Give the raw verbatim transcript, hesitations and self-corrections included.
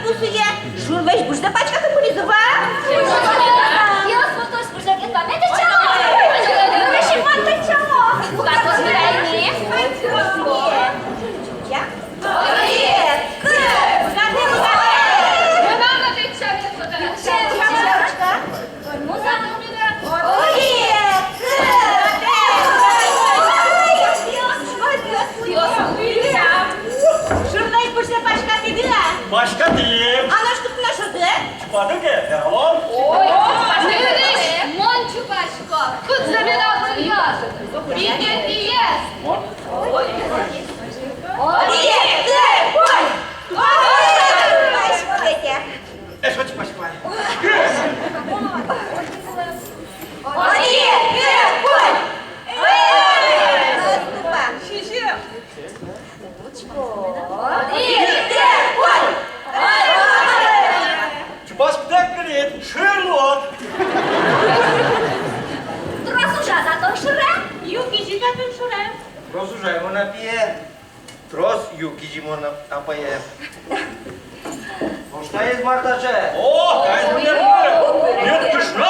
Пусые, шурлэсь быжзэ пачкатэ пыриз вал. Пиос вутозь быжзэ кет вамен тэтчало. Нырысь ик мон тэтчало. Уга, космидай ни. Я? Ой, кык. Угады, угады. Мынам но тэтчаме. Шурлэсь быжзэ пачкатӥды-а? Пачкатӥм. А нош кытын шуод? Чупады ке, вералом. Ой, нырысь мон чупасько. Кудзэ меда выръёз? Пике пиез. Ой, ой, ой. Эшшо чупасько ай. Одӥг, кык, куинь. Сизьым. Чупаськытэк кылид, шыр луод. Трос ужа-а тон шыре? Юг кизьы-а тон шыре? Трос ужай мон, апие. Трос юг кизьы мон, апае. Нош таиз мар таӵе? О, таиз мынам. Мед кышно